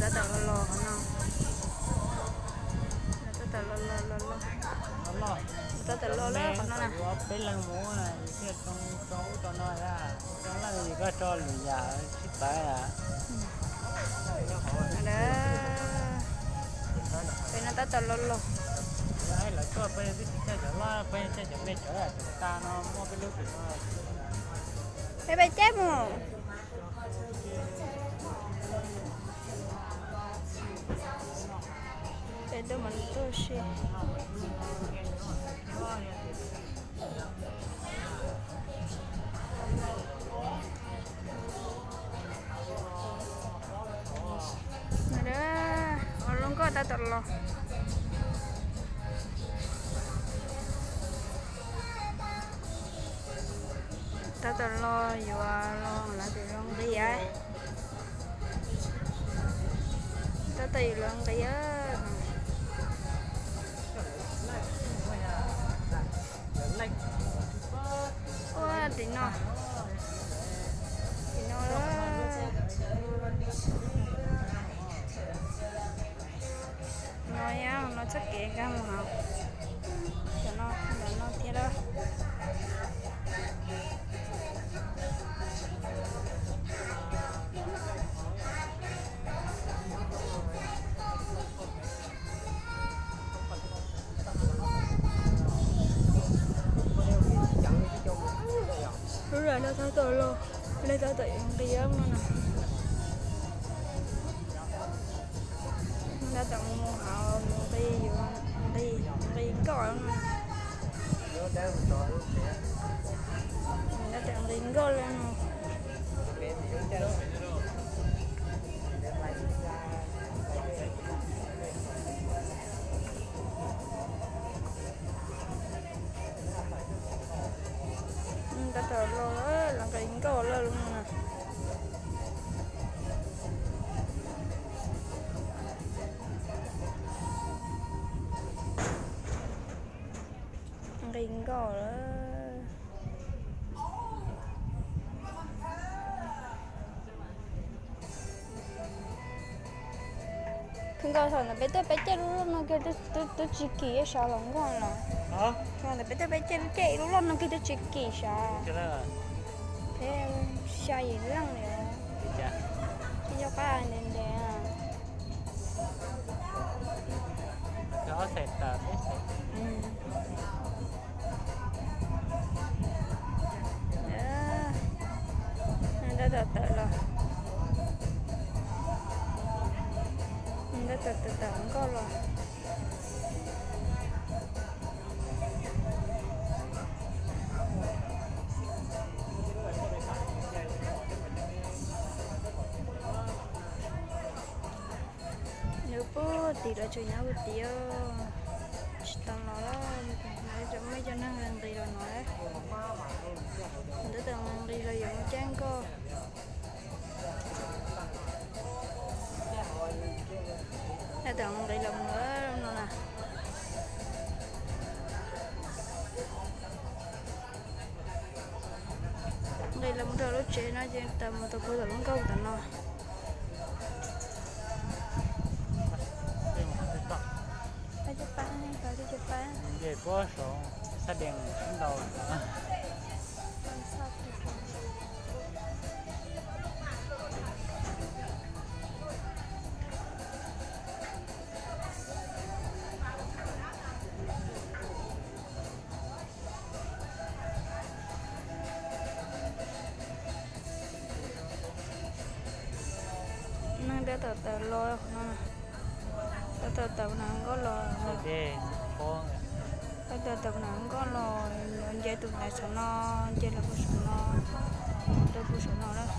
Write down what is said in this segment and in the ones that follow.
Tab tom los los qhov no. Tab tom los los los los. Tab tom los los qhov no na. Peb leeg mus thiaj tau rau ub rau no, rau leej yus koj tso lwm yam sib pab. Peb no tab tom los los. Lawv tuaj peb twb tsis coj cov loj, peb coj cov me cov tag no muaj peb lub twm no. Peb peb cab mus. Peb tuaj mas tuaj si. Ua lub nkoj tab tom los. Tab tom los yuav los lawv tus zoo nqi. Tab tom yuav los nqi. Ua tim no, tim no. No yog no txoj kev nkag mus hauv cov no, cov no thiab lawm. Lub zos no tab tom los, nej tab tom yuav nqi no na. Tab tom mus hauv mus nqi, yuav nqi, nqi nkoj no. Tab tom nqi nkoj li no. Tab tom los, los nqi nkoj lawm no. Nqi nkoj lawm. Nkoj thaum ntawd peb tuaj peb caij lub loj no kiag twb tsis kim sav los nkoj los. Thaum ntawd peb tuaj peb caij lub caij lub loj no kiag twb tsis kim sav. Peb xya yim leej li. Tsis nco qab ntev ntev. Tab tom tawm los, tab tom tawm nkoj los. Nws puag tim lawv tseem nyob puag tim, tsis tau los lawm, muaj cov neeg nqis los no. Tab tom nqis los yuav mus caij nkoj. Tab tom nqis los mus no na. Nqis los mus rau lub tsev no ces tau mus tau puag tom lub nkoj tom no. Nce puag saum sab dees ntau. Neeg tab tom tawm los no, tab tom tawm mus nkoj los, tab tom tawm mus nkoj los, nce tus ntawd saum no, nce los puag saum no, rau puag saum no lawm.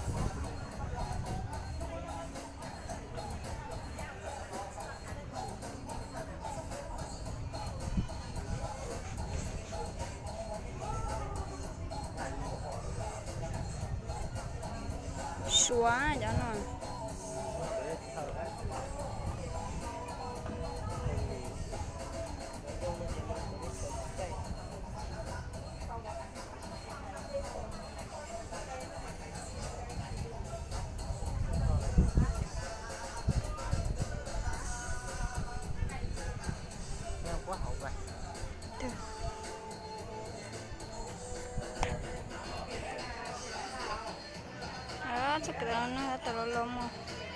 Suav cov no. Kawm no tau los los mus.